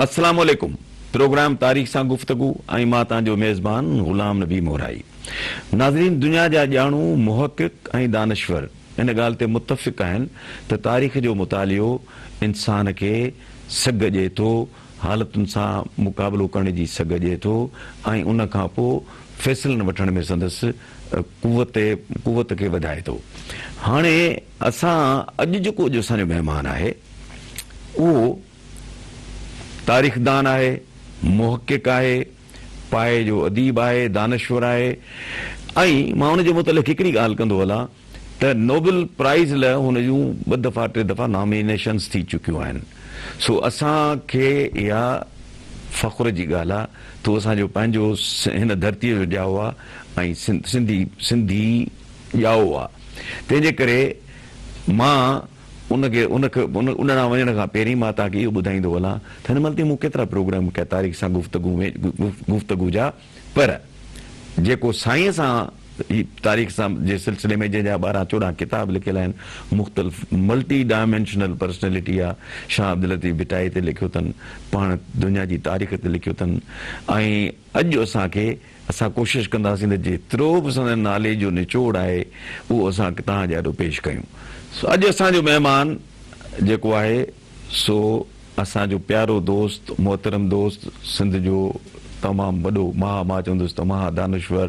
السلام عليڪم پروگرام تاريخ سان گفتگو ۽ مان توهان جو ميزبان غلام نبي مورائي. ناظرين دنيا جا ڄاڻو، محقق ۽ دانشور ان ڳالهه تي متفق آهن ته تاريخ جو مطالعو انسان کي سگهه ڏئي ٿو، حالتن سان مقابلو ڪرڻ جي سگهه ڏئي ٿو ۽ ان کان پوء فيصلن وٺڻ ۾ سندس قوت قوت کي وڌائي ٿو. هاڻي اسان اڄ جيڪو اڄ اسان جو مهمان آهي اهو تاريخدان آهي، محقق آهي، پائي جو اديب آهي، دانشور آهي ۽ مان ان جي متعلق هڪڙي ڳالهه ڪندو هلان ته نوبل پرائز لاء هن جون ٻه دفعا ٽي دفعا نامينيشنز ٿي چڪيون آهن سو اسان کي اها فخر جي ڳالهه آهي ته هو اسان جو پنهنجو هن ڌرتيء جو ڄائو آهي ۽ سنڌي سنڌي ڄائو آهي تنهن جي ڪري مان ان کي ان کي ان ڏانهن وڃڻ کان پهرين مان توهان کي اهو ٻڌائيندو هلان ته هن مهل تائين مون ڪيترا پروگرام ڪيا تاريخ سان گفتگو ۾ گفتگو جا پر جيڪو سائين سان هي تاريخ سان جي سلسلي ۾ جنهن جا 12 14 ڪتاب لکيل آهن مختلف ملٽي ڊائمينشنل پرسنلٽي آ شاهه عبداللطيف ڀٽائي تي لکيو اٿن پاڻ دنيا جي تاريخ تي لکيو اٿن ۽ اڄ اسان کي اسان ڪوشش ڪنداسين ته جيترو به سندن نالي جو نچوڙ آهي اهو اسان توهان جي آڏو پيش ڪيون. سو اڄ اسان جو مهمان جيڪو آهي سو اسان جو پيارو دوست، محترم دوست، سنڌ جو تمام وڏو مها مان چوندس ته مها دانشور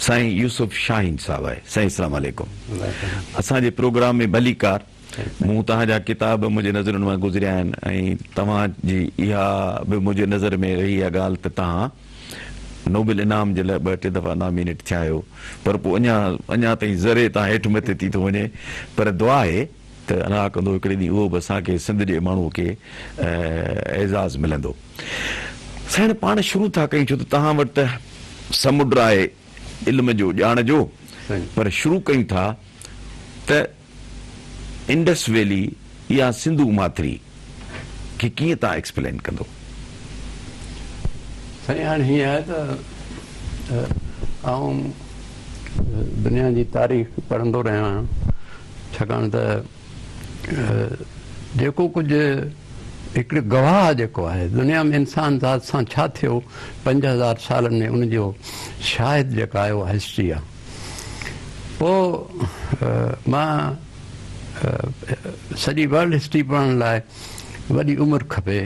سائين يوسف شاهين صاحب آهي. سائين اسلام عليڪم. اسان جي پروگرام ۾ ڀليڪار. مون توهان جا ڪتاب منهنجي نظرن مان گذريا آهن ۽ توهان جي اها به منهنجي نظر ۾ رهي اها ڳالهه ته توهان نوبل انعام جي لاء ٻه ٽي دفعا نامينيٽ ٿيا آهيو پر پوء اڃا اڃا تائين ذري تان هيٺ مٿي ٿي ٿو وڃي پر دعا آهي ته الله ڪندو هڪڙي ڏينهن اهو به اسان کي سنڌ جي ماڻهو کي اعزاز ملندو. سائڻ پاڻ شروع ٿا ڪيون ڇو ته توهان وٽ ته سمنڊ آهي علم جو ڄاڻ جو پر شروع ڪيون ٿا ته انڊس ويلي يا سنڌو ماٿري کي ڪيئن توهان ايڪسپلين ڪندو؟ سائين هاڻي هيئن آهي ته آئون دنيا جي تاريخ پڙهندو رهيو آهيان ڇاڪاڻ ته جيڪو ڪجهه هڪڙي گواهه جيڪو آهي دنيا ۾ انسان ذات سان ڇا ٿيو 5000 سالن ۾ ان جو شاهد جيڪا آهي اها هسٽري آهي. پوء مان سڄي ورلڊ هسٽري پڙهڻ لاء وڏي عمر کپي.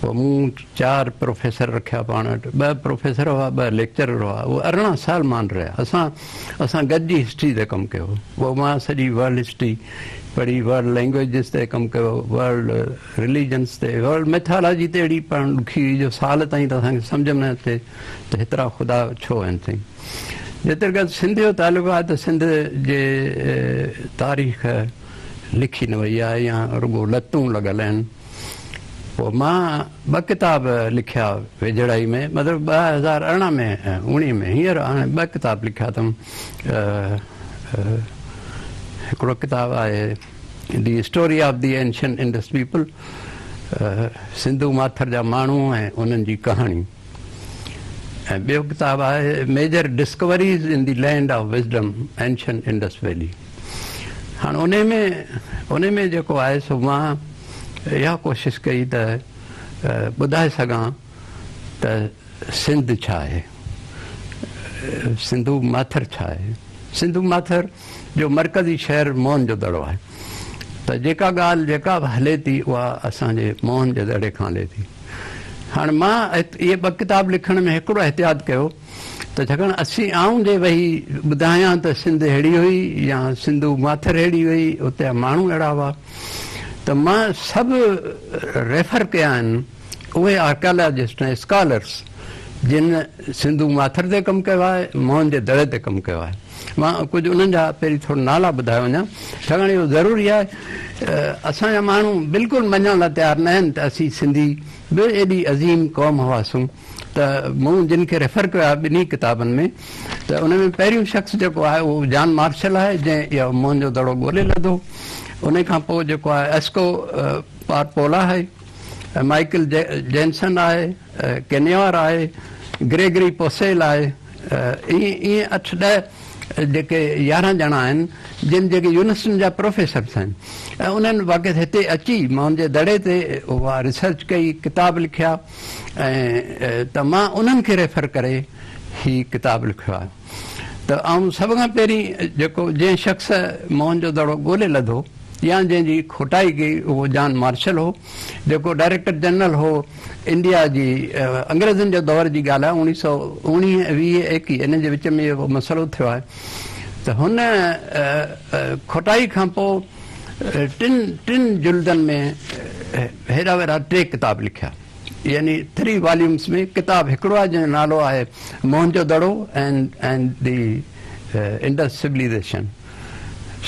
پوء مون چار پروفيسر رکيا پاڻ وٽ، ٻه پروفيسر هئا، ٻه ليڪچرر هئا، اهي 18 سال مان وٽ رهيا. اسان اسان گڏجي هسٽري تي ڪم ڪيو. پوء مان سڄي ورلڊ هسٽري پڙهي، ورلڊ لينگويجز تي ڪم ڪيو، ورلڊ رليجنس تي، ورلڊ ميٿالاجي تي اهڙي پڙهڻ ڏکي هئي جو سال تائين ته اسان کي سمجهه ۾ نه اچي ته هيترا خدا ڇو آهن سائين. جيتري قدر سنڌ جو تعلق آهي ته سنڌ جي تاريخ لکي نه وئي آهي يا رڳو لتون لڳل آهن. پوء مان ٻه ڪتاب لکيا ويجهڙائي ۾ مطلب 2018 ۾ 19 ۾ هينئر هاڻي ٻه ڪتاب لکيا اٿم. هڪڙو ڪتاب آهي the story of the ancient Indus people Sindhu ماٿر جا ماڻهو ۽ انهن جي ڪهاڻي. ۽ ٻيو ڪتاب آهي major discoveries in the land of wisdom ancient Indus valley. هاڻ انهي ۾ انهي ۾ جيڪو آهي سو مان اها ڪوشش ڪئي ته ٻڌائي سگهان ته سنڌ ڇا آهي، سنڌو ماٿر ڇا آهي. سنڌو ماٿر جو مرڪزي شهر موهن جو دڙو آهي ته جيڪا ڳالهه جيڪا به هلي ٿي اها اسان جي موهن جي دڙي کان هلي ٿي. هاڻ مان اهي ٻه ڪتاب لکڻ ۾ هڪڙو احتياط ڪيو ته ڇاڪاڻ اسين آئون جي ويهي ٻڌايان ته سنڌ ههڙي هئي يا سنڌو ماٿر ههڙي هئي اتي جا ماڻهو اهڙا هئا ته مان سڀ ريفر ڪيا آهن اهي آرڪيالاجسٽ ۽ اسڪالرس جن سنڌو ماٿر تي ڪم ڪيو آهي موهن جي دڙي تي ڪم ڪيو آهي. مان ڪجهه انهن جا پهرين ٿورا نالا ٻڌائي وڃان ڇاڪاڻ اهو ضروري آهي اسان جا ماڻهو بلڪل مڃڻ لاء تيار نه آهن ته اسين سنڌي به ايڏي عظيم قوم هئاسون ته مون جن کي ريفر ڪيو آهي ٻنهي ڪتابن ۾ ته ان ۾ پهريون شخص جيڪو آهي اهو جان مارشل آهي جنهن اهو موهن جو دڙو ڳولي لڌو ان کان پوء جيڪو آهي ايسڪو پارپولا آهي مائيڪل جينسن آهي ڪينيار آهي گريگري پوسيل آهي ائين ائين اٺ ڏهه جيڪي 11 ڄڻا آهن جن جيڪي يونيورسٽين جا پروفيسرس آهن ۽ انهن واقعي هتي اچي موهن جي دڙي تي اها ريسرچ ڪئي، ڪتاب لکيا ۽ ته مان انهن کي ريفر ڪري هي ڪتاب لکيو آهي ته آئون سڀ کان پهرين جيڪو جنهن شخص موهن جو دڙو ڳولي لڌو يا جنهن جي کوٽائي ڪئي اهو جان مارشل هو جيڪو ڊائريڪٽر جنرل هو انڊيا جي انگريزن جي دور جي ڳالهه آهي اوڻيهه سو اوڻيهه ويهه ايڪيهه انهن جي وچ ۾ اهو مسئلو ٿيو آهي ته هن کوٽائي کان پوء ٽن ٽن جلدن ۾ هيڏا وڏا ٽي ڪتاب لکيا يعني ٿري واليومس ۾ ڪتاب هڪڙو آهي جنهن جو نالو آهي موهن جو دڙو and the Indus civilisation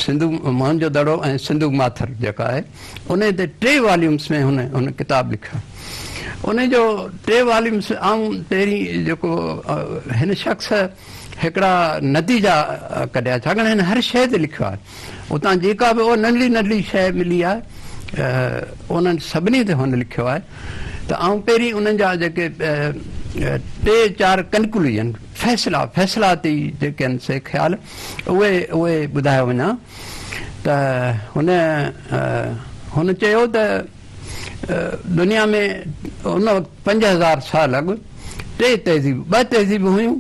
Sindhu موهن جو دڙو ۽ سنڌو ماٿر جيڪا آهي انهي تي ٽي واليومس ۾ هن هن ڪتاب لکيو انهي جو ٽي واليومس آئون پهرين جيڪو هن شخص هڪڙا نتيجا ڪڍيا ڇاڪاڻ هن هر شيء تي لکيو آهي اتان جيڪا به اها ننڍڙي ننڍڙي شيء ملي آهي انهن سڀني تي هن لکيو آهي ته آئون پهرين انهن جا جيڪي ٽي چار ڪنڪلوزن فيصلا فيصلاتي جيڪي آهن سي خيال اهي اهي ٻڌايو وڃان ته هن هن چيو ته دنيا ۾ ان وقت 5000 سال اڳ ٽي تهذيب ٻه تهذيبون هيون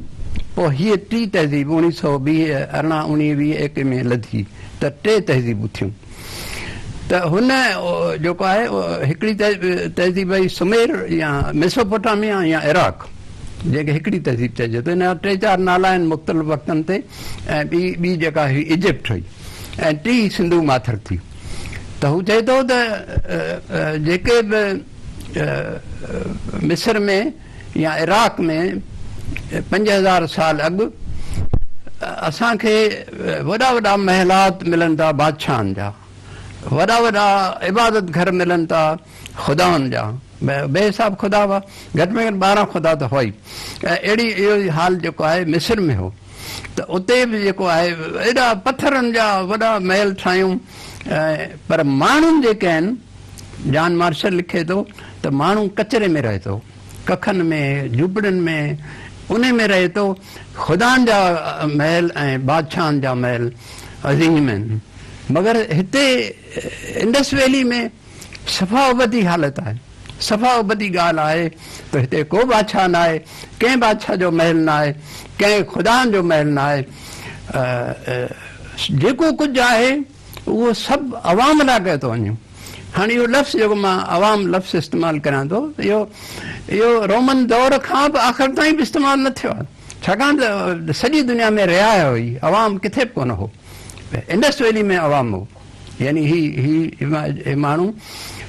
پوء هيء ٽي تهذيب اوڻيهه سؤ ويهه ارڙهن اوڻيهه ويهه ايڪيهه ۾ لڌي ته ٽي تهذيبون ٿيون ته هن جيڪو آهي هڪڙي تهذيب هئي سمير يا ميسوپوٽاميا يا عراق جنهن کي هڪڙي تهذيب چئجي ٿو ان جا ٽي چار نالا آهن مختلف وقتن تي ۽ ٻي ٻي جيڪا هئي ايجپٽ هئي ۽ ٽي سنڌو ماٿر ٿي ته هو چئي ٿو ته جيڪي به مصر ۾ يا عراق ۾ 5000 سال اڳ اسان کي وڏا وڏا محلات ملن ٿا بادشاهن جا، وڏا وڏا عبادت گهر ملن ٿا خدائن جا، بي حساب خدا هئا، گهٽ ۾ گهٽ 12 خدا ته هئا ئي. ۽ اهڙي اهو ئي حال جيڪو آهي مصر ۾ هو ته اتي به جيڪو آهي ايڏا پٿرن جا وڏا محل ٺاهيون پر ماڻهن جيڪي آهن جان مارشل لکي ٿو ته ماڻهو ڪچري ۾ رهي ٿو، ڪکن ۾، جهوپڙين ۾، انهي ۾ رهي ٿو. خدائن جا محل ۽ بادشاهن جا محل عظيم آهن، مگر هتي انڊس ويلي ۾ صفا ابتي حالت آهي. صفا ابتي ڳالهه آهي ته هتي ڪو بادشاهه ناهي، ڪنهن بادشاهه جو محل ناهي، ڪنهن خدائن جو محل ناهي. جيڪو ڪجهه آهي. اهو سڀ عوام لاء ڪيو ٿو وڃي. هاڻي اهو لفظ جيڪو مان عوام لفظ استعمال ڪريان ٿو اهو اهو رومن دور کان به آخر تائين به استعمال نه ٿيو آهي ڇاڪاڻ ته سڄي دنيا ۾ رعايا هئي عوام ڪٿي به ڪونه هو. انڊس ويلي ۾ عوام هو يعني هي هي ماڻهو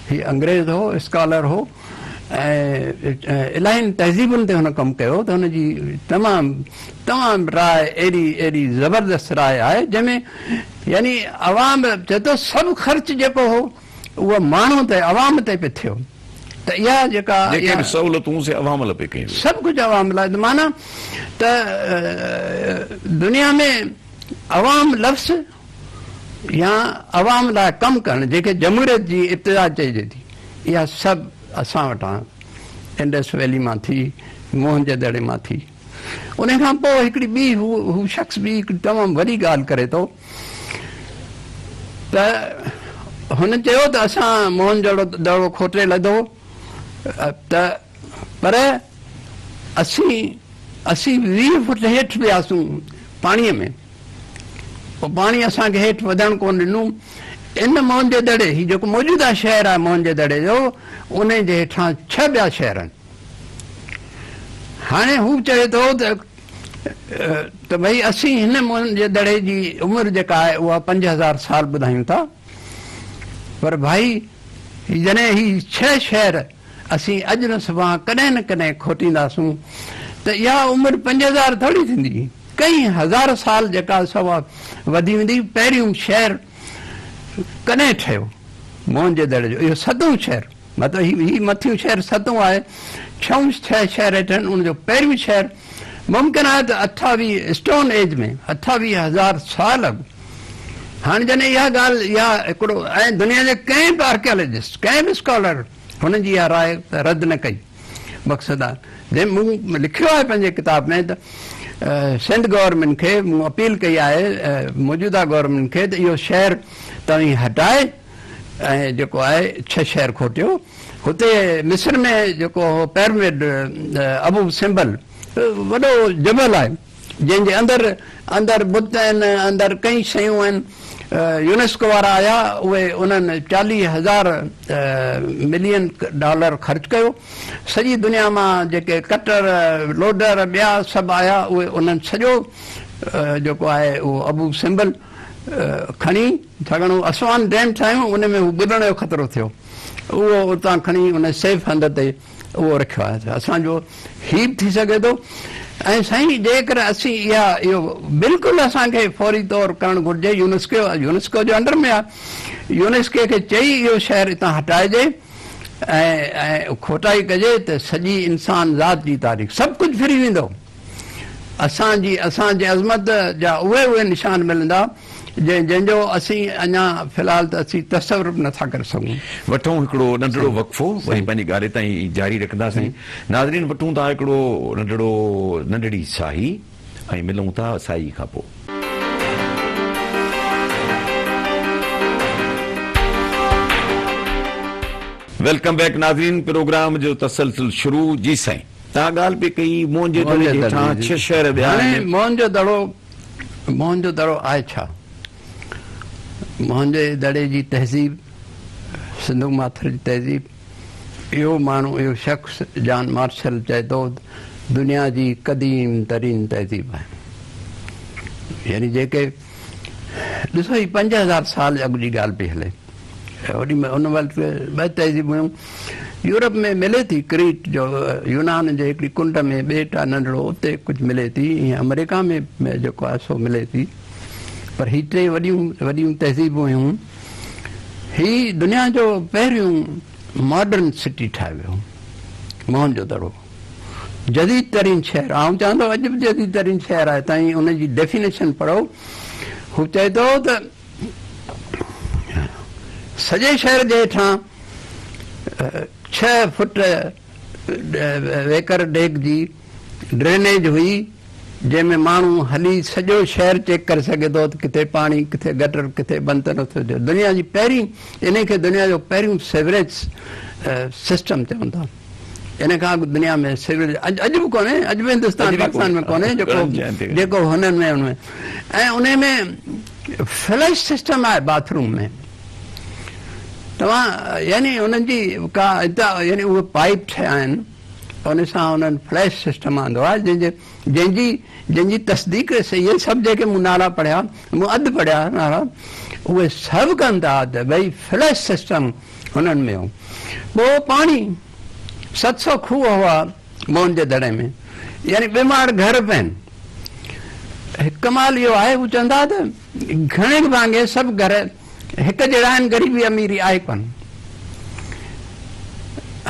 هي انگريز هو اسڪالر هو ۽ الاهين تهذيبن تي هن ڪم ڪيو ته هن جي تمام تمام راء اهڙي اهڙي زبردست راء آهي جنهن ۾ يعني عوام چئي ٿو سڀ خرچ جيڪو هو اهو ماڻهو تي عوام تي پئي ٿيو ته اها جيڪا جيڪي به سهولتون سي عوام لاء پئي ڪيون ويون. سڀ ڪجهه عوام لاء ته معنيٰ ته دنيا ۾ عوام لفظ يا عوام لاء ڪم ڪرڻ جنهن کي جمهوريت جي ابتدا چئجي ٿي اها سڀ اسان وٽان انڊس ويلي مان ٿي موهن جي دڙي مان ٿي. انهيء کان پوء هڪڙي ٻي هو شخص به هڪڙي تمام وڏي ڳالهه ڪري ٿو ته هن چيو ته اسان موهن جو دڙو کوٽي لڌو ته پر اسين اسين 20 فٽ هيٺ وياسون پاڻيء ۾ پوء پاڻي اسان کي هيٺ وڌڻ ڪونه ڏنو. ان موهن جي دڙي هي جيڪو موجوده شهر آهي موهن جي دڙي جو انهيء جي هيٺان 6 ٻيا شهر آهن. هاڻي هو چوي ٿو ته ته ڀئي اسين هن موهن جي دڙي جي عمر جيڪا آهي اها 5000 سال ٻڌايون ٿا پر ڀائي جڏهن هي 6 شهر اسين اڄ نه سڀان ڪڏهن نه ڪڏهن کوٽينداسون ته اها عمر 5000 ٿوري ٿيندي ڪئين هزار سال جيڪا سو وڌي ويندي. پهريون شهر ڪڏهن ٺهيو موهن جي دڙي جو اهو ستون شهر مطلب هي مٿيون شهر ستون آهي، ڇهون شهر هيٺ آهن، ان جو پهريون شهر ممڪن آهي ته 28 اسٽون ايج ۾ 28,000 سال اڳ. هاڻي جڏهن اها ڳالهه اها هڪڙو ۽ دنيا جي ڪنهن به آرڪيالاجسٽ ڪنهن به اسڪالر هن جي اها راء رد نه ڪئي. مقصد آهي جنهن مون لکيو آهي پنهنجي ڪتاب ۾ ته سنڌ گورنمينٽ کي مون اپيل ڪئي آهي موجوده گورنمينٽ کي ته اهو شهر توهين هٽائي ۽ جيڪو آهي ڇهه شهر کوٽيو. هتي مصر ۾ جيڪو هو پيرمڊ ابو سمبل وڏو جبل آهي جنهن جي اندر اندر بت آهن اندر ڪئين شيون آهن يونيسڪو وارا آيا اهي انهن 40,000 ملين ڊالر خرچ ڪيو سڄي دنيا مان جيڪي ڪٽر لوڊر ٻيا سڀ آيا اهي انهن سڄو جيڪو آهي اهو ابو سمبل کڻي ڇاڪاڻ هو اسوان ڊيم ٺاهيو ان ۾ هو ٻڏڻ جو خطرو ٿيو اهو اتان کڻي ان سيف هنڌ تي اهو رکيو آهي اسان جو هي به ٿي سگهي ٿو ۽ سائين جيڪر اسين اها اهو بلڪل اسان کي فوري طور ڪرڻ گهرجي يونيسڪو يونيسڪو جو انڊر ۾ آهي يونيسڪو کي چئي اهو شهر اتان هٽائجي ۽ ۽ کوٽائي ڪجي ته سڄي انسان ذات جي تاريخ سڀ ڪجهه ڦري ويندو اسان جي اسان جي عظمت جا اهي اهي نشان ملندا جنهن جنهن جو اسين اڃا في الحال ته اسين تصور به نٿا ڪري سگهون. وٺون هڪڙو ننڍڙو وقفو وري پنهنجي ڳالهه هتان ئي جاري رکنداسين. ناظرين وٺون ٿا هڪڙو ننڍڙو ننڍڙي ساهي ۽ ملون ٿا ساهي کان پوء. Welcome back ناظرين پروگرام جو تسلسل شروع جي سائين. توهان ڳالهه پئي ڪئي موهن جي دڙي جي هيٺان ڇهه شهر ٻيا آهن. هاڻي موهن جو دڙو موهن جو دڙو آهي ڇا؟ موهن جي دڙي جي تهذيب، سنڌو ماٿر جي تهذيب، اهو ماڻهو اهو شخص جان مارشل چئي ٿو دنيا جي قديم ترين تهذيب آهي. يعني جيڪي ڏسو هي 5000 سال اڳ جي ڳالهه پئي هلي. اوڏي مهل ان وقت ٻه تهذيبون هيون. يورپ ۾ ملي ٿي ڪريٽ جو يونان جي هڪڙي ڪنڊ ۾ ٻيٽ آهي ننڍڙو اتي ڪجهه ملي ٿي ائين آمريڪا ۾ جيڪو آهي سو ملي ٿي پر هي ٽي وڏيون وڏيون تهذيبون هيون. هي دنيا جو پهريون ماڊرن سٽي ٺاهيو ويو موهن جو دڙو جديد ترين شهر آئون چوان ٿو اڄ به جديد ترين شهر آهي تائين ان جي ڊيفينيشن پڙهو هو چئي ٿو ته سڄي شهر جي هيٺان ڇهه فٽ ويڪر ڊيگهه جي ڊرينيج هئي، جنهن ۾ ماڻهو هلي سڄو شهر چيڪ ڪري سگهي ٿو ته ڪٿي پاڻي، ڪٿي گٽر، ڪٿي بند ته نٿو ٿئي. دنيا جي پهرين انهي کي دنيا جو پهريون سيوريج سسٽم چون ٿا. ان کان اڳ دنيا ۾ سيوريج اڄ اڄ به ڪونهي، اڄ به هندستان پاڪستان ۾ ڪونهي جيڪو جيڪو هنن ۾ ان ۾ ۽ انهي ۾ فلش سسٽم آهي باٿ روم ۾ توهان يعني انهن جي ڪا يعني اهي پائيپ ٺهيا آهن ان سان انهن فلش سسٽم آندو آهي جنهن جي جنهن جي جنهن جي تصديق اهي سڀ جيڪي مون نالا پڙهيا مون اڌ پڙهيا نالا اهي سڀ ڪن ٿا ته ڀئي فلش سسٽم هنن ۾ هو پوء پاڻي 700 کوهه هئا موهن جي دڙي ۾ يعني ٻه ماڙ گهر به آهن هڪ ڪمال اهو آهي هو چوندا ته گهڻي ڀاڱي سڀ گهر هڪ جهڙا آهن غريبي اميري آهي ڪونه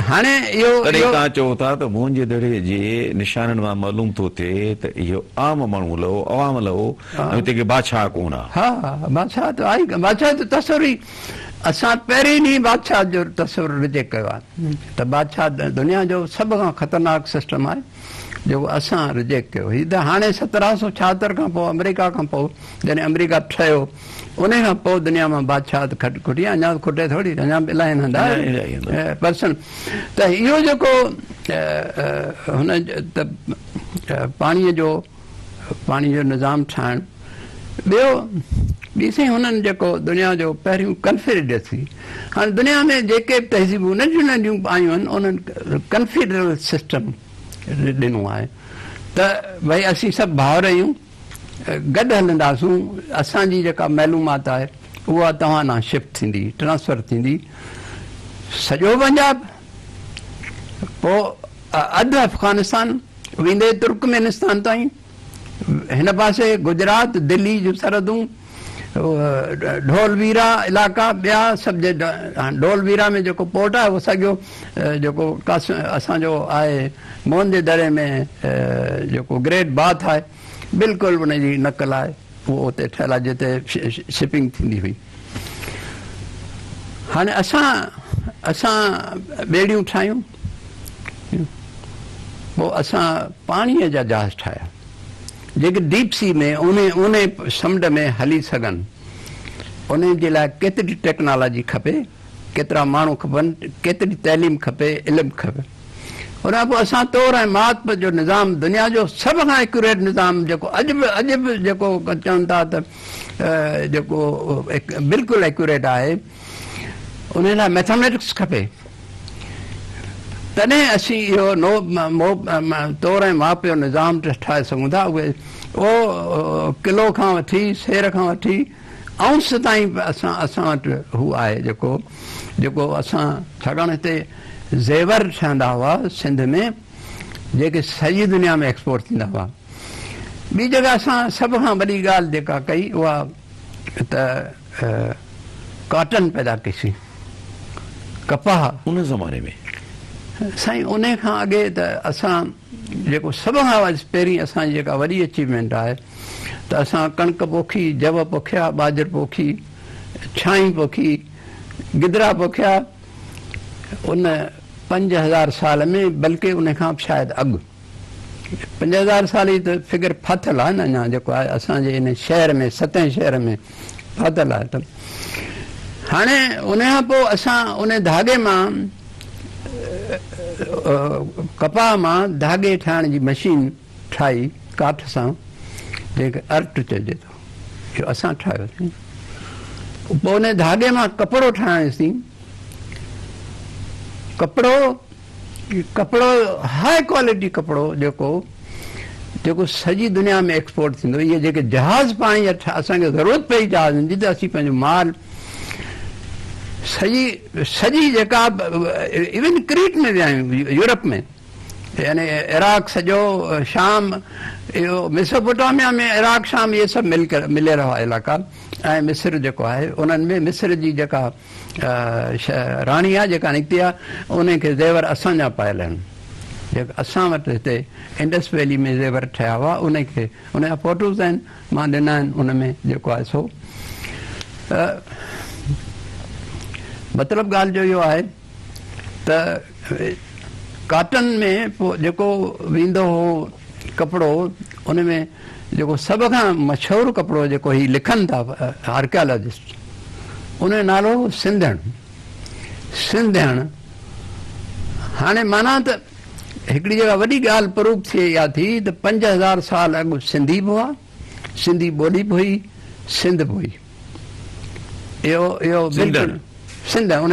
هاڻي اهو تڏهن توهان چئو ٿا ته موهن جي دڙي جي نشانن مان معلوم ٿو ٿئي ته اهو عام ماڻهو لهو عوام لهو ۽ اتي ڪي بادشاهه ڪونه ها. ها بادشاهه ته آهي ڪونه بادشاهه جو تصور ئي اسان پهرين ڏينهن بادشاهه جو تصور رجيڪٽ ڪيو آهي ته بادشاهه دنيا جو سڀ کان خطرناڪ سسٽم آهي جيڪو اسان رجيڪٽ ڪيو. هي ته هاڻي 1776 کان پوء آمريڪا کان پوء جڏهن آمريڪا ٺهيو انهي کان پوء دنيا مان بادشاهت کٽي اڃا به کٽي ٿوري اڃا به الاهي هنڌ آهي پرسن ته اهو جيڪو هن ته پاڻي جو پاڻي جو نظام ٺاهڻ ٻيو ٻي سائين هنن جيڪو دنيا جو پهريون ڪنفيڊريسي هاڻي دنيا ۾ جيڪي به تهذيبون ننڍيون ننڍيون آيون آهن انهن ڪنفيڊرل سسٽم ڏنو آهي ته ڀئي اسين سڀ ڀائر آهيون گڏ هلنداسون اسان جي جيڪا معلومات آهي اها توهان ڏانهن شفٽ ٿيندي ٽرانسفر ٿيندي سڄو پنجاب پوء اڌ افغانستان ويندي ترڪمينستان تائين هن پاسي گجرات دلي جون سرحدون ڍول ويرا علائقا ٻيا سڀ جي ڍول ويرا ۾ جيڪو پورٽ آهي اهو ساڳيو جيڪو اسان جو آهي موهن جي دڙي ۾ جيڪو گريٽ باٿ آهي بلڪل ان جي نقل آهي اهو اتي ٺهيل آهي جتي شپنگ ٿيندي هئي هاڻي اسان اسان ٻيڙيون ٺاهيون پوء اسان پاڻيء جا جهاز ٺاهيا. جيڪي ڊيپ سي ۾ اونهي اونهي سمنڊ ۾ هلي سگهن انهي جي لاء ڪيتري ٽيڪنالاجي کپي ڪيترا ماڻهو کپن ڪيتري تعليم کپي علم کپي ان کان پوء اسان تور ۽ ماپ جو نظام دنيا جو سڀ کان ايڪيوريٽ نظام جيڪو اڄ به اڄ به جيڪو چون ٿا ته جيڪو بلڪل ايڪيوريٽ آهي ان لاء ميٿاميٽڪس کپي تڏهن اسين اهو نو تور ۽ ماپ جو نظام ٺاهي سگهون ٿا اهي اهو ڪلو کان وٺي سير کان وٺي اونس تائين به اسان اسان وٽ هو آهي جيڪو جيڪو اسان ڇاڪاڻ هتي زيور ٺهندا هئا سنڌ ۾ جيڪي سڄي دنيا ۾ ايڪسپورٽ ٿيندا هئا ٻي جيڪا اسان سڀ کان وڏي ڳالهه جيڪا ڪئي اها ته ڪاٽن پيدا ڪئيسين ڪپاهه ان زماني ۾ سائين انهي کان اڳي ته اسان جيڪو سڀ کان پهرين اسان جي جيڪا وڏي اچيومينٽ آهي ته اسان ڪڻڪ پوکي، جو پوکيا، ٻاجهر پوکي، ڇانهين پوکي، گدرا پوکيا ان 5000 سال ۾ بلڪه ان کان به شايد اڳ 5000 سال جي ته فگر ڦاٿل آهي نه اڃا جيڪو آهي اسان جي ان شهر ۾ ستين شهر ۾ ڦاٿل آهي ته هاڻي ان کان پوء اسان ان ڌاڳي مان ڪپاهه مان ڌاڳي ٺاهڻ جي مشين ٺاهي ڪاٺ سان جنهن کي ارٽ چئجي ٿو اهو اسان ٺاهيوسين پوء ان ڌاڳي مان ڪپڙو ٺاهيوسين ڪپڙو ڪپڙو هاء ڪوالٽي ڪپڙو جيڪو جيڪو سڄي دنيا ۾ ايڪسپورٽ ٿيندو اهي جيڪي جهاز پاڻي جا اسان کي ضرورت پئي جهازن جي ته اسين پنهنجو مال سڄي سڄي جيڪا ايون ڪريٽ ۾ ويا آهيون يورپ ۾ يعني عراق سڄو شام اهو ميسوپوٽاميا ۾ عراق شام اهي سڀ مل مليل هئا علائقا ۽ مصر جيڪو آهي انهن ۾ مصر جي جيڪا راڻي آهي جيڪا نڪتي آهي ان کي زيور اسان جا پايل آهن جيڪا اسان وٽ هتي انڊس ويلي ۾ زيور ٺهيا هئا ان کي ان جا فوٽوز آهن مان ڏنا آهن ان ۾ جيڪو آهي سو مطلب ڳالهه جو اهو آهي ته ڪاٽن ۾ پوء جيڪو ويندو هو ڪپڙو ان ۾ جيڪو سڀ کان مشهور ڪپڙو جيڪو هي لکن ٿا آرڪيالاجسٽ ان جو نالو هو سنڌڻ سنڌڻ هاڻي معنيٰ ته هڪڙي جيڪا وڏي ڳالهه پروف ٿئي اها ٿي ته 5000 سال اڳ سنڌي به هئا سنڌي ٻولي به هئي سنڌ به هئي اهو اهو بلڪل سنڌ ان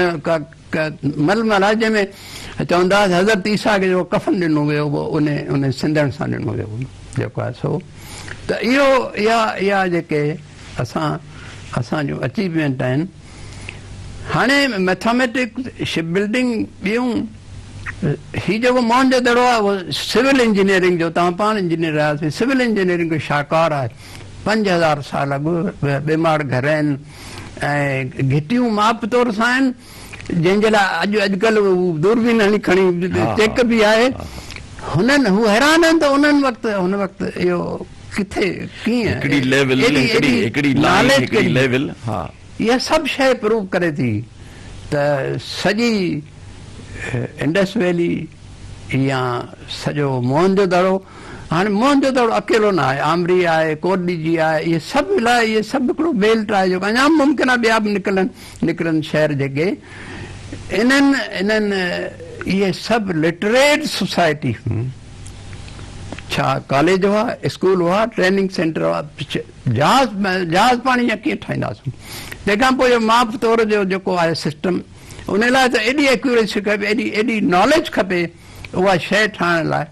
ململ آهي جنهن ۾ چوندا هئا حضرت عيسيٰ کي جيڪو ڪفن ڏنو ويو اهو ان ان سنڌڻ سان ڏنو ويو جيڪو آهي سو ته اهو اها اها جيڪي اسان اسان جون اچيومينٽ آهن هاڻي ميٿاميٽڪس شپ بلڊنگ ٻيون هي جيڪو موهن جو دڙو آهي اهو سول انجنيئرنگ جو توهان پاڻ انجنيئر آهيو سول انجنيئرنگ جو شاهڪار آهي 5000 سال اڳ ٻه ماڙ گهر آهن ۽ گهٽيون ماپ طور سان آهن جنهن جي لاء اڄ اڄڪلهه هو دوربين هڻي کڻي چيڪ به آهي هنن هو حيران آهن ته انهن وقت هن وقت اهو ڪٿي ڪيئن هڪڙي ليول هڪڙي هڪڙي لائين هڪڙي ليول ها اها سڀ شيء پروف ڪري ٿي ته سڄي انڊس ويلي يا سڄو موهن جو دڙو هاڻي موهن جو دڙو اڪيلو نه آهي، آمري آهي، ڪوٽ ڏيجي آهي، اهي سڀ ملائي اهي سڀ هڪڙو بيلٽ آهي جيڪو اڃا به ممڪن آهي ٻيا به نڪرن نڪرن شهر جيڪي انهن انهن اهي سڀ لٽريٽ سوسائٽي هيون ڇا ڪاليج هئا اسڪول هئا ٽريننگ سينٽر هئا جهاز جهاز پاڻي جا ڪيئن ٺاهينداسون تنهن کان پوء ماپ تور جو جيڪو آهي سسٽم ان لاء ته ايڏي ايڪيوريسي کپي ايڏي ايڏي ناليج کپي اها شيء ٺاهڻ لاء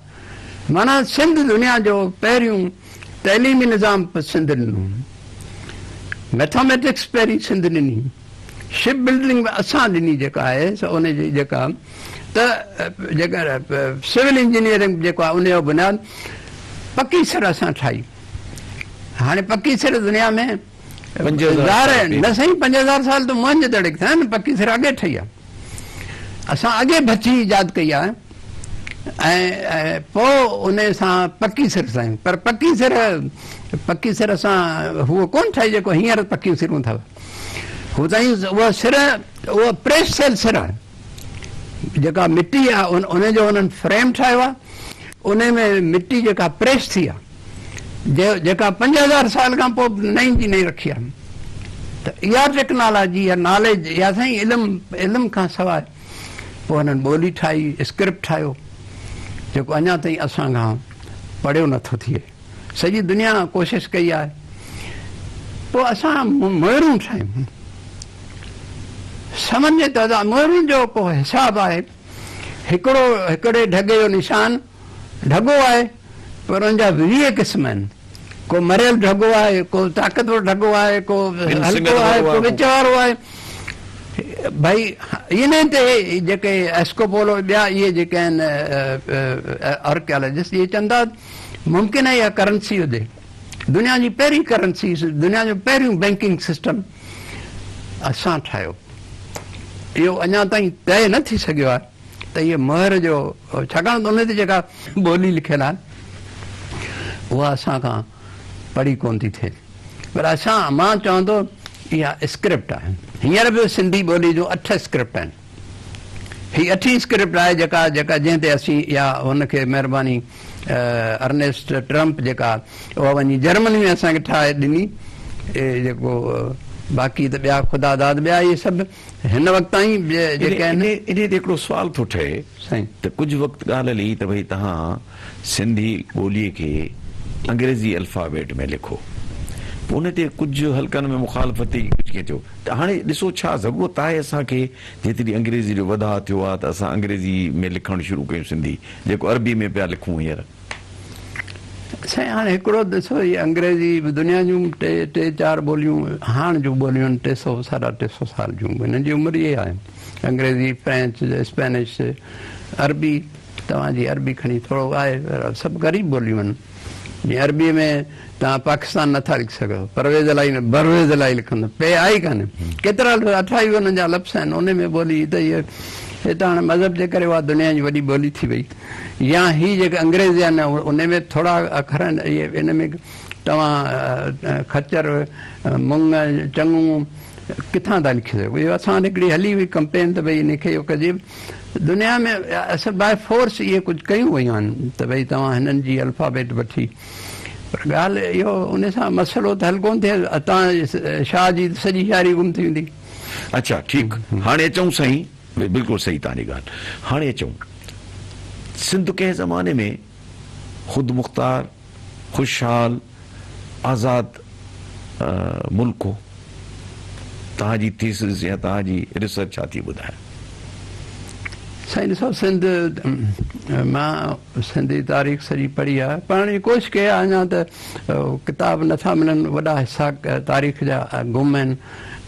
معنيٰ سنڌ دنيا جو پهريون تعليمي نظام سنڌ ڏنو، ميٿاميٽڪس پهرين سنڌ ڏني، شپ بلڊنگ به اسان ڏني جيڪا آهي سو ان جي جيڪا ته جيڪا سول انجنيئرنگ جيڪو آهي ان جو بنياد پڪي سر اسان ٺاهي. هاڻي پڪي سر دنيا ۾ نه سائين 5000 سال ته موهن جي دڙي کي ٿيا آهن، پڪي سر اڳي ٺهي آهي. اسان اڳي ڀتي ايجاد ڪئي آهي ۽ پوء ان سان پڪي سر سائين پر پڪي سر پڪي سر اسان هوء ڪونه ٺاهي جيڪو هينئر پڪيون سرون اٿو هو تائين اها سر اها پريس ٿيل سر آهي جيڪا مٽي آهي ان جو انهن فريم ٺاهيو آهي ان ۾ مٽي جيڪا پريس ٿي آهي جيڪا 5000 سال کان پوء به نئين جي نئين رکي آهي ته اها ٽيڪنالاجي اها ناليج اها سائين علم علم کان سواء پوء هنن ٻولي ٺاهي اسڪرپٽ ٺاهيو جيڪو اڃا تائين اسان کان پڙهيو نٿو ٿئي سڄي دنيا ڪوشش ڪئي آهي پوء اسان مهرون ٺاهيون سون جي تعداد مهرن جو ڪو حساب آهي هڪڙو هڪڙي ڍڳي جو نشان ڍڳو آهي پر ان جا 20 قسم آهن. ڪو مريل ڍڳو آهي، ڪو طاقتور ڍڳو آهي، ڪو هلڪو آهي، ڪو وچ وارو آهي. ڀئي انهن تي جيڪي ايسڪوپولو ٻيا اهي جيڪي آهن آرڪيالاجسٽ اهي چون ٿا ممڪن آهي اها ڪرنسي هجي. دنيا جي پهرين ڪرنسي، دنيا جو پهريون بئنڪنگ سسٽم اسان ٺاهيو. اهو اڃا تائين طئي نه ٿي سگهيو آهي. ته اهي مهر جو ڇاڪاڻ ته ان تي جيڪا ٻولي لکيل آهي اها اسان کان پڙهي ڪونه ٿي ٿئي پر اسان مان چوان ٿو اها اسڪرپٽ آهي هينئر به سنڌي ٻولي جون اٺ اسڪرپٽ آهن هي اٺين اسڪرپٽ آهي جيڪا جيڪا جنهن تي اسين اها هن کي مهرباني ارنيسٽ ٽرمپ جيڪا اها وڃي جرمني ۾ اسان کي ٺاهي ڏني جيڪو باقي ته ٻيا خدا داد ٻيا اهي سڀ هن وقت تائين جيڪي آهن. انهيء تي هڪڙو سوال ٿو ٺهي ته ڪجهه وقت ڳالهه هلي ته ڀئي توهان سنڌي ٻوليء کي انگريزي الفابيٽ ۾ لکو. پوء ان تي ڪجهه حلقن ۾ مخالفت ٿي ڪجهه ڪيئن ٿيو ته هاڻي ڏسو ڇا ضرورت آهي اسان کي جيتري انگريزي جو وڌاء ٿيو آهي ته اسان انگريزي ۾ لکڻ شروع ڪيون سنڌي جيڪو عربي ۾ پيا لکون هينئر. سائين هاڻي هڪڙو ڏسو هي انگريزي به دنيا جون ٽي ٽي چار ٻوليون هاڻ جون ٻوليون آهن ٽي سو ساڍا ٽي سو سال جون هنن جي عمر اهي آهي انگريزي فرينچ اسپينش عربي توهان جي عربي کڻي ٿورو آهي پر سڀ غريب ٻوليون آهن جيئن عربي ۾ توهان پاڪستان نٿا لکي سگهو پرويز الاهي نه برويز الاهي لکندو پي آئي ڪانه ڪيترا لفظ 28 انهن جا لفظ آهن ان ۾ ٻولي ته هي ته هاڻي مذهب جي ڪري اها دنيا جي وڏي ٻولي ٿي وئي يا هي جيڪي انگريزي آهن ان ۾ به ٿورا اکر آهن اهي ان ۾ توهان خچر مڱ چڱو ڪٿان ٿا لکي سگهو اهو اسان وٽ هڪڙي هلي هئي ڪمپين ته ڀئي ان کي اهو ڪجي دنيا ۾ اصل باء فورس اهي ڪجهه ڪيون ويون آهن ته ڀئي توهان هنن جي الفابيٽ وٺي پر ڳالهه اهو ان سان مسئلو ته حل ڪونه ٿئي تان شاهه جي سڄي شاعري گم ٿي ويندي. اڇا ٺيڪ هاڻي اچون سائين بلڪل صحيح توهان جي ڳالهه هاڻي اچون سنڌ ڪنهن زماني ۾ خودمختار خوشحال آزاد ملڪ هو توهان جي ٿيسز يا توهان جي ريسرچ ڇا ٿي ٻڌائي؟ سائين ڏسو سنڌ مان سنڌي تاريخ سڄي پڙهي آهي پڙهڻ جي ڪوشش ڪئي آهي اڃا ته ڪتاب نٿا ملن وڏا حصا تاريخ جا گم آهن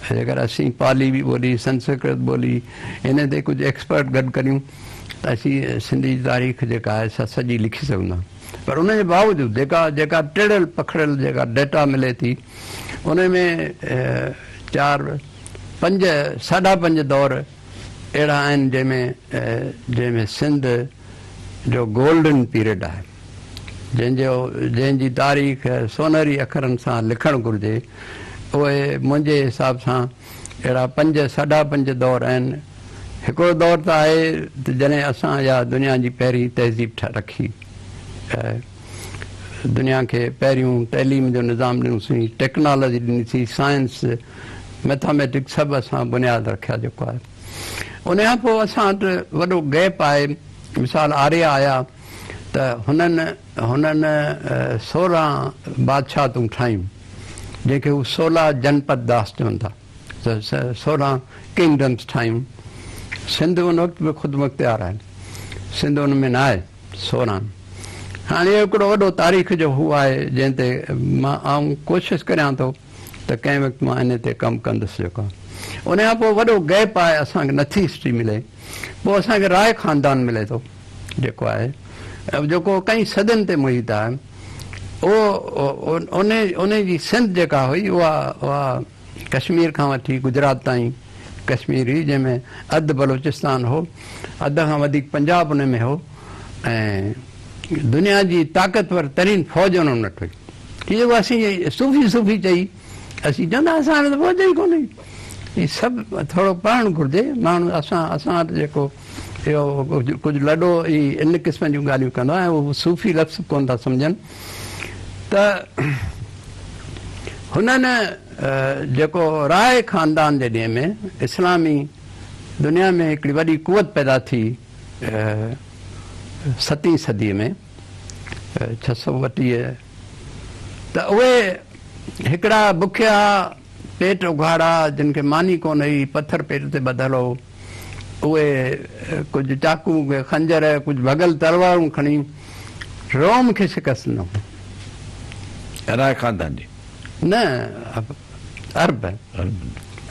جيڪر اسين پالي به ٻولي سنسڪرت ٻولي ان تي ڪجهه ايڪسپرٽ گڏ ڪريون ته اسين سنڌي جي تاريخ جيڪا آهي سا سڄي لکي سگهون ٿا پر ان جي باوجود جيڪا جيڪا ٽڙيل پکڙيل جيڪا ڊيٽا ملي ٿي ان ۾ چار پنج ساڍا پنج دور اهڙا آهن جنهن ۾ جنهن ۾ سنڌ جو گولڊن پيريڊ آهي جنهن جو جنهن جي تاريخ سونهري اکرن سان لکڻ گهرجي اهي منهنجي حساب سان اهڙا پنج ساڍا پنج دور آهن هڪڙو دور ته آهي ته جڏهن اسان اها دنيا جي پهرين تهذيب رکي دنيا کي پهريون تعليم جو نظام ڏنوسين ٽيڪنالاجي ڏنيسين سائنس ميٿاميٽڪس سڀ اسان بنياد رکيا جيڪو آهي ان کان پوء اسان وٽ وڏو گيپ آهي مثال آريا آيا ته هنن هنن 16 بادشاهتون ٺاهيون جنهن کي هو 16 جنپد داس چون ٿا 16 ڪنگڊمس ٺاهيون سنڌ ان وقت به خودمختيار آهي سنڌ ان ۾ نه آهي 16 هاڻي اهو هڪڙو وڏو تاريخ جو هو آهي جنهن تي مان آئون ڪوشش ڪريان ٿو ته ڪنهن وقت مان ان تي ڪم ڪندس جيڪو ان کان پوء وڏو گيپ آهي اسان کي نٿي هسٽري ملي پوء اسان کي راء خاندان ملي ٿو جيڪو آهي جيڪو ڪئين صدين تي محيط آهي اهو ان جي سنڌ جيڪا هئي اها اها ڪشمير کان وٺي گجرات تائين ڪشمير هئي جنهن ۾ اڌ بلوچستان هو اڌ کان وڌيڪ پنجاب ان ۾ هو ۽ دنيا جي طاقتور ترين فوج انهن وٽ هئي. هي جيڪو اسين صوفي صوفي چئي اسين چوندا اسان وٽ ته فوج ئي ڪونهي. هي سڀ ٿورو پڙهڻ گهرجي ماڻهو اسان اسان وٽ جيڪو اهو ڪجهه لڏو ئي ان قسم جون ڳالهيون ڪندو آهي ۽ اهو صوفي لفظ به ڪونه ٿا سمجهن. ته هنن جيڪو راء خاندان جي ڏينهن ۾ اسلامي دنيا ۾ هڪڙي وڏي قوت پيدا ٿي ستين صديء ۾ 632 ته اهي هڪڙا بکيا پيٽ اگهاڙا جن کي ماني ڪونه هئي پٿر پيٽ تي ٻڌل هو اهي ڪجهه چاقو ڪي خنجر ڪجهه ڀڳل تلوارون کڻي روم کي شڪست ڏنو. راء خاندان جي. نه عرب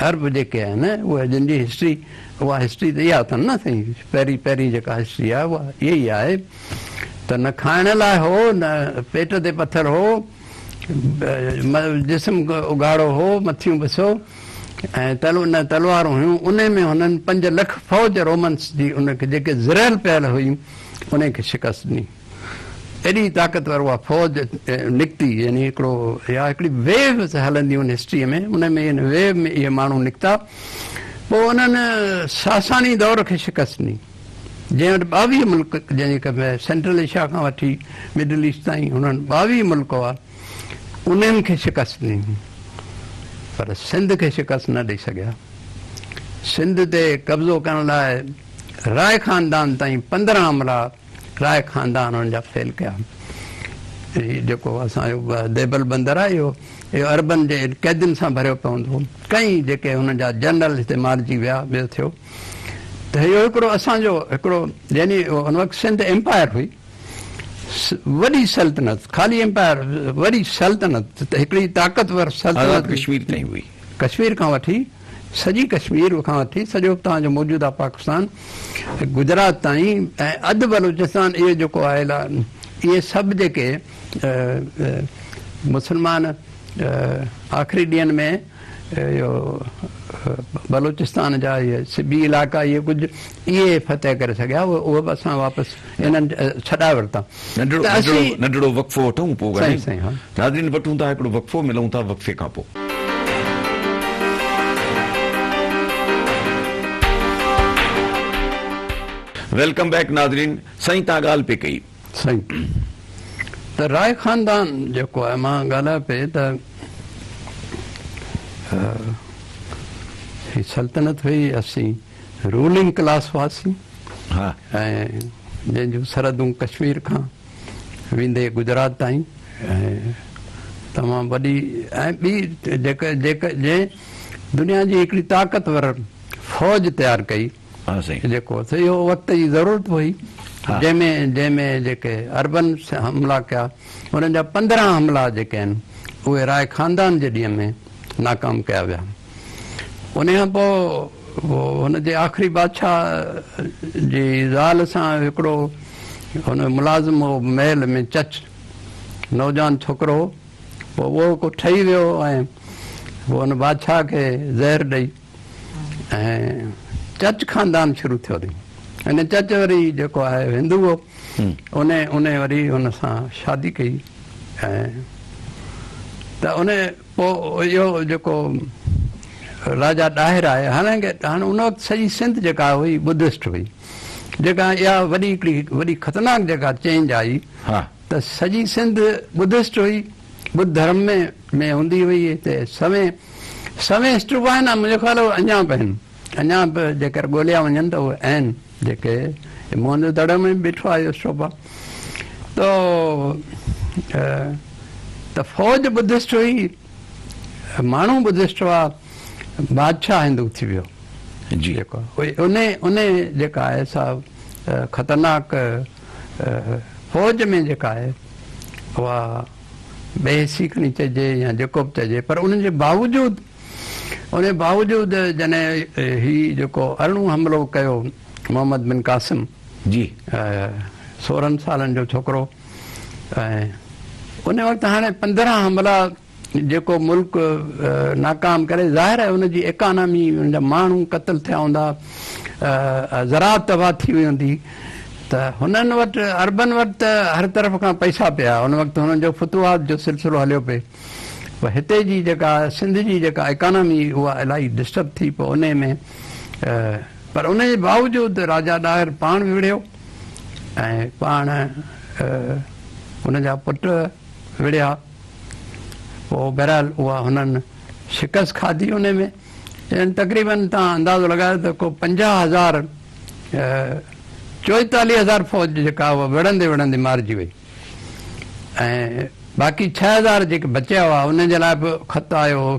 عرب جيڪي آهن اهي جن جي هسٽري اها هسٽري ته اها اٿن نه سائين پهرين پهرين جيڪا هسٽري آهي اها اها ئي آهي ته نه کائڻ لاء هو نه پيٽ تي پٿر هو جسم اگهاڙو هو مٿيون ٻسو ۽ نه تلوارون هيون انهي ۾ هنن 5 لک فوج رومنس جي ان کي جيڪي زرهيل پيل هئي انهي کي شڪست ڏني. ايڏي طاقتور اها فوج نڪتي يعني هڪڙو يا هڪڙي ويو هلندي ان هسٽري ۾ ان ۾ ان ويو ۾ اهي ماڻهو نڪتا پوء انهن ساساني دور کي شڪست ڏني جنهن وٽ 22 ملڪ جنهن جي سينٽرل ايشيا کان وٺي مڊل ايسٽ تائين انهن 22 ملڪ هئا انهن کي شڪست ڏني پر سنڌ کي شڪست نه ڏئي سگهيا سنڌ تي قبضو ڪرڻ لاء راء خاندان تائين 15 حملا راء خاندان انهن جا فيل ڪيا. هي جيڪو اسان جو ديبل بندر آهي اهو اهو عربن جي قيدين سان ڀريو پيو هوندو هو. ڪئين جيڪي هنن جا جنرل هتي مارجي ويا ٻيو ٿيو ته اهو هڪڙو اسان جو هڪڙو يعني ان وقت سنڌ ايمپائر هئي وڏي سلطنت خالي ايمپائر وڏي سلطنت هڪڙي طاقتور سلطنت آزاد ڪشمير تائين هئي. ڪشمير کان وٺي سڄي ڪشمير کان وٺي سڄو توهان جو موجوده پاڪستان گجرات تائين ۽ اڌ بلوچستان اهو جيڪو آهي اهي سڀ جيڪي مسلمان آخري ڏينهن ۾ اهو بلوچستان جا اهي سبي علائقا اهي ڪجهه اهي فتح ڪري سگهيا اهي به اسان واپس انهن ڇڏائي ورتا. ننڍڙو وقفو وٺون پوء ڳالهايون. ناظرين وٺون ٿا هڪڙو وقفو ملون ٿا وقفي کان پوء. Welcome back ناظرين سائين تان ڳالهه پئي ڪئي. سائين ته راء خاندان جيڪو آهي مان ڳالهايو پئي ته هي سلطنت هئي اسين رولنگ ڪلاس هئاسين ۽ جنهن جون سرحدون ڪشمير کان ويندي گجرات تائين ۽ تمام وڏي ۽ ٻي جيڪا جيڪا جنهن دنيا جي هڪڙي طاقتور فوج تيار ڪئي جيڪو اهو وقت جي ضرورت هئي جنهن ۾ جنهن ۾ جيڪي عربن حملا ڪيا انهن جا 15 حملا جيڪي آهن اهي راء خاندان جي ڏينهن ۾ ناڪام ڪيا ويا. انهيء کان پوء هن جي آخري بادشاهه جي زال سان هڪڙو هن جو ملازم هو محل ۾ چچ نوجوان ڇوڪرو هو پوء اهو ڪو ٺهي ويو ۽ پوء هن بادشاهه کي زهر ڏئي ۽ چچ خاندان شروع ٿيو اٿئي. ان چچ وري جيڪو آهي هندو هو ان ان وري هن سان شادي ڪئي ۽ ته ان پوء اهو جيڪو راجا ڏاهر آهي حالانڪه هاڻي ان وقت سڄي سنڌ جيڪا هئي ٻڌسٽ هئي جيڪا اها وڏي هڪڙي وڏي خطرناڪ جيڪا چينج آئي ته سڄي سنڌ ٻڌسٽ هئي ٻڌ ڌرم ۾ ۾ هوندي هئي هتي سوين سوين اسٽوپا آهن منهنجو خيال اهي اڃا به آهن اڃا به جيڪر ڳوليا وڃن ته اهي آهن جيڪي موهن جو دڙي ۾ به بيٺو آهي اهو اسٽوپا تو ته فوج ٻڌسٽ هئي ماڻهو ٻڌسٽ هئا بادشاهه هندو ٿي ويو جي جيڪو ان ان جيڪا آهي سا خطرناڪ فوج ۾ جيڪا آهي اها بي حسي کڻي چئجي يا جيڪو به چئجي پر ان جي باوجود ان جي باوجود جڏهن هي جيڪو ارڙهون حملو ڪيو محمد بن قاسم جي 16 سالن جو ڇوڪرو ۽ ان وقت هاڻي 15 حملا جيڪو ملڪ ناڪام ڪري ظاهر آهي ان جي ايڪانامي ان جا ماڻهو قتل ٿيا هوندا زراعت تباهه ٿي وئي هوندي ته هنن وٽ عربن وٽ ته هر طرف کان پئسا پيا ان وقت هنن جو فتوحات جو سلسلو هليو پئي پر هتي جي جيڪا سنڌ جي جيڪا ايڪانامي اها الاهي ڊسٽرب ٿي پوء انهي ۾ پر ان جي باوجود راجا ڏاهر پاڻ وڙهيو ۽ پاڻ ان جا پٽ وڙهيا. پوء بهرحال اها هنن شڪست کاڌي ان ۾ يعني تقريبن توهان اندازو لڳايو ته ڪو 50,000 44,000 فوج جيڪا اها وڙهندي وڙهندي مارجي وئي ۽ باقي 6,000 جيڪي بچيا هئا انهن جي لاء به خط آيو هو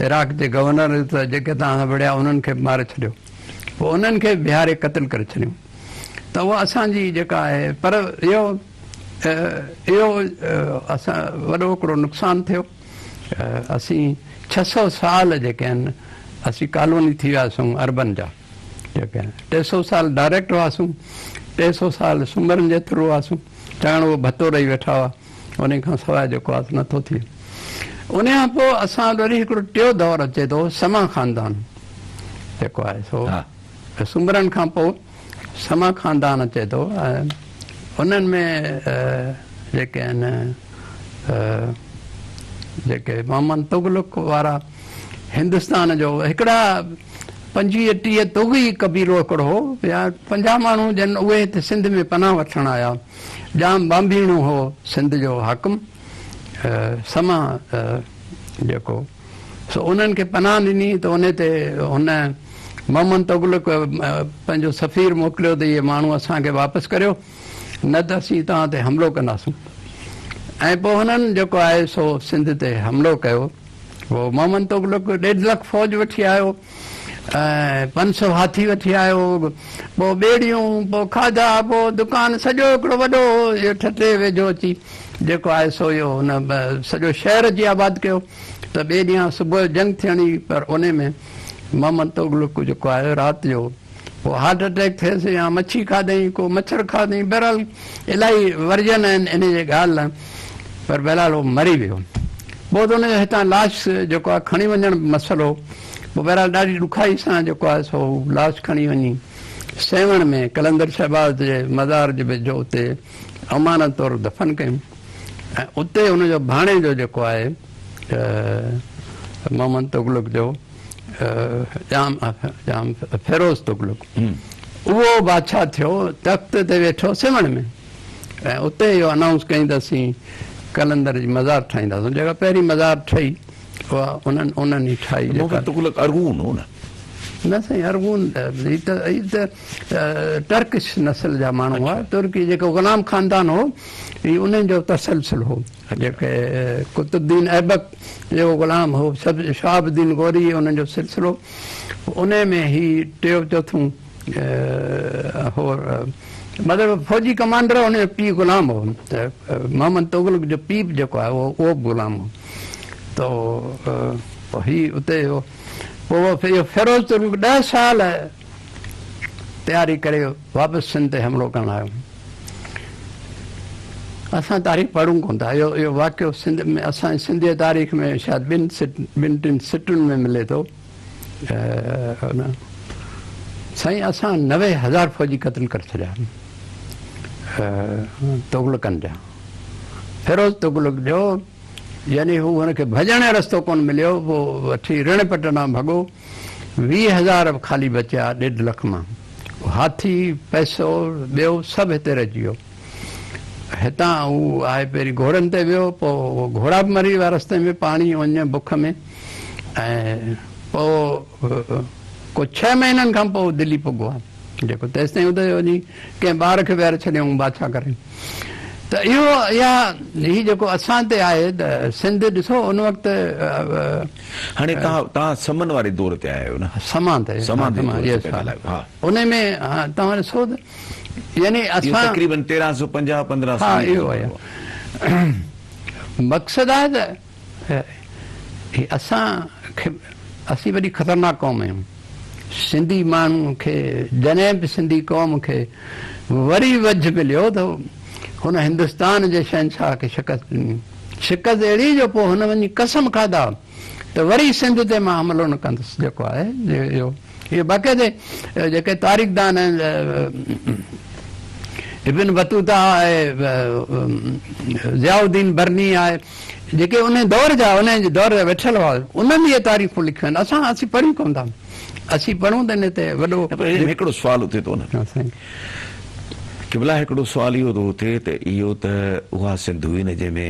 عراق جي گورنر ته جيڪي توهان سان وڙهيا انهن کي به ماري ڇڏيو. پوء انهن کي به بيهاري قتل ڪري ڇڏيون ته اها اسان جي جيڪا آهي پر اهو اهو اسان وڏو هڪڙو نقصان ٿيو. اسين 600 سال جيڪي آهن اسين ڪالوني ٿي وياسون عربن جا جيڪي آهن 300 سال ڊائريڪٽ هئاسون 300 سال سومرن جي ٿرو هئاسون ڇاڪاڻ اهي ڀتو ڏئي ويٺا هئا انهي کان سواء جيڪو آهي نٿو ٿئي. انهي کان پوء اسان وٽ وري هڪڙو ٽيو دور اچي ٿو سما خاندان جيڪو آهي سو سومرن کان پوء سما خاندان اچي ٿو ۽ انهن ۾ جيڪي آهن جيڪي محمد تغلق وارا هندستان جو هڪڙا 25 30 طغي قبيلو هڪڙو هو يا 50 ماڻهو جن اهي هتي سنڌ ۾ پناهه وٺڻ آيا. ڄام ٻانڀيڻو هو سنڌ جو حاڪم سما جيڪو سو انهن کي پناهه ڏني ته انهي تي هن محمد تغلق پنهنجو سفير موڪليو ته اهي ماڻهو اسان کي واپس ڪريو نه ته اسين توهان تي حملو ڪنداسون ۽ پوء هنن جيڪو آهي سو سنڌ تي حملو ڪيو. پوء محمد تغلق 1.5 لک فوج وٺي آيو ۽ 500 هاٿي وٺي آيو، پوء ٻيڙيون، پوء کاڌا، پوء دڪان، سڄو هڪڙو وڏو اهو ٺٽي ويجهو اچي جيڪو آهي سو اهو هن سڄو شهر اچي آباد ڪيو ته ٻئي ڏينهن صبح جو جنگ ٿيڻي پر انهي ۾ محمد تغلق جيڪو آهي رات جو پوء هارٽ اٽيڪ ٿيس يا مڇي کاڌئين، ڪو مڇر کاڌئين، بهرحال الاهي ورجن آهن انهي جي ڳالهه لاء پر بهرحال هو مري ويو. پوء ته ان جو هتان لاش جيڪو آهي کڻي وڃڻ به مسئلو هو. پوء بهرحال ڏاڍي ڏکائي سان جيڪو آهي سو هو لاش کڻي وڃي سيوهڻ ۾ قلندر شهباز جي مزار جي ويجهو اتي امانت طور دفن ڪيون ۽ اتي هن جو ڀاڻيجو جيڪو آهي محمد تغلق جو ڄام ڄام فيروز تغلق اهو بادشاهه ٿيو تخت تي ويٺو سيوهڻ ۾ ۽ اتي اهو انائونس ڪيائين ته اسين قلندر جي مزار ٺاهينداسون جيڪا پهرين مزار ٺهي اها انهن انهن ئي ٺاهي جيڪا محمد تغلق ارغون هو نه؟ نه سائين ارغون هي ته هي ته ٽرڪش نسل جا ماڻهو هئا ترڪي جيڪو غلام خاندان هو هي انهن جو تسلسل هو جيڪي قطب الدين ايبڪ جيڪو غلام هو سڀ شهاب الدين غوري انهن جو سلسلو انهي ۾ هي ٽيو چوٿون هو مطلب فوجي ڪمانڊر هن جو پيء غلام هو محمد تغلق جو پيء به جيڪو آهي اهو به غلام هو ته هي اتي هو پوء اهو فيروز تغلق 10 سال تياري ڪري واپس سنڌ تي حملو ڪرڻ آيو. اسان تاريخ پڙهون ڪونه ٿا. اهو اهو واقعو سنڌ ۾ اسان جي سنڌ جي تاريخ ۾ شايد ٻن سٽ ٻن ٽن سٽن ۾ ملي ٿو. سائين اسان 90,000 فوجي قتل ڪري ڇڏيا تغلقن جا. فيروز تغلق جو يعني هو هن کي ڀڄڻ جو رستو ڪونه مليو پوء وٺي رڻ پٽ ڏانهن ڀڳو. 20,000 به خالي بچيا 1.5 لک مان. هاٿي، پئسو، ٻيو سڀ هتي رهجي ويو. هتان هو آهي پهرين گهوڙن تي ويو، پوء گهوڙا به مري ويا رستي ۾ پاڻي، اڃ، بک ۾ ۽ پوء ڪو ڇهه مهينن کان پوء دلي پڳو آهي. جيڪو تيستائين اتي وڃي ڪنهن ٻار کي ويهاري ڇڏيائون بادشاهه ڪري. ته اهو اها هي جيڪو اسان تي آهي ته سنڌ ڏسو ان وقت. هاڻي توهان توهان سمن واري دور تي آيا آهيو نه؟ سما تي سما تي دور تي پيا ڳالهايو ها. ان ۾ توهان ڏسو ته يعني اسان اهو تقريبن 1350 1500 ها اهو آهي مقصد آهي ته هي اسان کي اسين وڏي خطرناڪ قوم آهيون. سنڌي ماڻهو کي جڏهن به سنڌي قوم کي وري وجهه مليو ته هن هندستان جي شهنشاهه کي شڪست ڏني. شڪست اهڙي جو پوء هن وڃي قسم کاڌا ته وري سنڌ تي مان حملو نه ڪندس جيڪو آهي اهو اهو باقاعدي جيڪي تاريخدان آهن ابن بطوطه آهي ضياء الدين برني آهي جيڪي انهي دور جا انهي جي دور جا ويٺل هئا انهن اهي تاريخون لکيون آهن اسان اسين پڙهيون ڪونه ٿا اسين پڙهون ته انهي تي وڏو نه پر هن ۾ هڪڙو سوال اٿي ٿو نه سائين. قبلا هڪڙو سوال اهو ٿو اٿي ته اهو ته اها سنڌ هئي نه جنهن ۾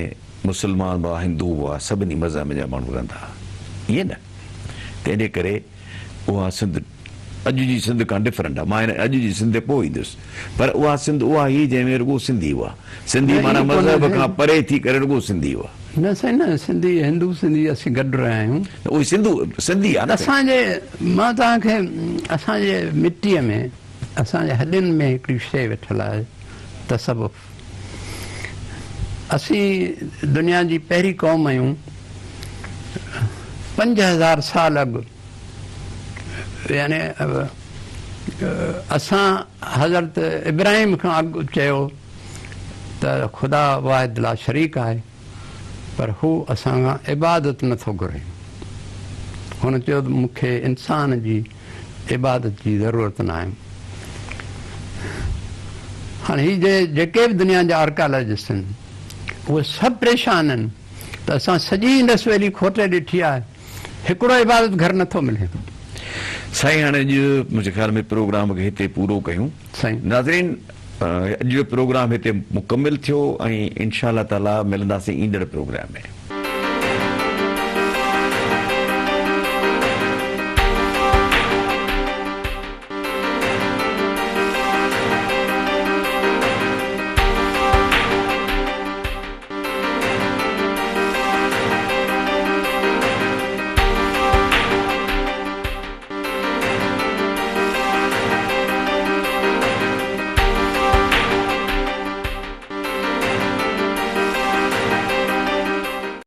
مسلمان به هئا، هندو به هئا، سڀني مذهبن جا ماڻهو رهندا هئا. ائين نه؟ تنهن جي ڪري اها سنڌ اڄ جي سنڌ کان ڊفرنٽ آهي. مان هن اڄ جي سنڌ تي پوء ايندس. پر اها سنڌ اها هئي جنهن ۾ رڳو سنڌي هئا. سنڌي نه معنيٰ ائين ڪونه مذهب سائين. کان پري ٿي ڪري رڳو سنڌي هئا. نه سائين نه سنڌي هندو سنڌي اسين گڏ رهيا آهيون. نه اهي سنڌو سنڌي آ نه سائين. اسان جي مان توهان کي اسان جي مٽيء ۾ اسان جي هڏين ۾ هڪڙي شيء ويٺل آهي تصوف. اسين دنيا جي پهرين قوم آهيون 5000 سال اڳ يعني اسان حضرت ابراهيم کان اڳ چيو ته خدا واحد لا شريڪ آهي پر هو اسان کان عبادت نه ٿو گهري. هن چيو ته مون کي انسان جي عبادت جي ضرورت ناهي. هاڻي هي جيڪي به دنيا جا آرڪيالاجسٽ آهن اهي سڀ پريشان آهن ته اسان سڄي انڊس ويلي کوٽي ڏٺي آهي هڪڙو عبادت گهر نه ٿو ملي. سائين هاڻي اڄ منهنجي خيال ۾ پروگرام کي هتي پورو ڪيون. سائين. ناظرين اڄ جو پروگرام هتي مڪمل ٿيو ۽ انشاء الله تعالي ملنداسين ايندڙ پروگرام ۾.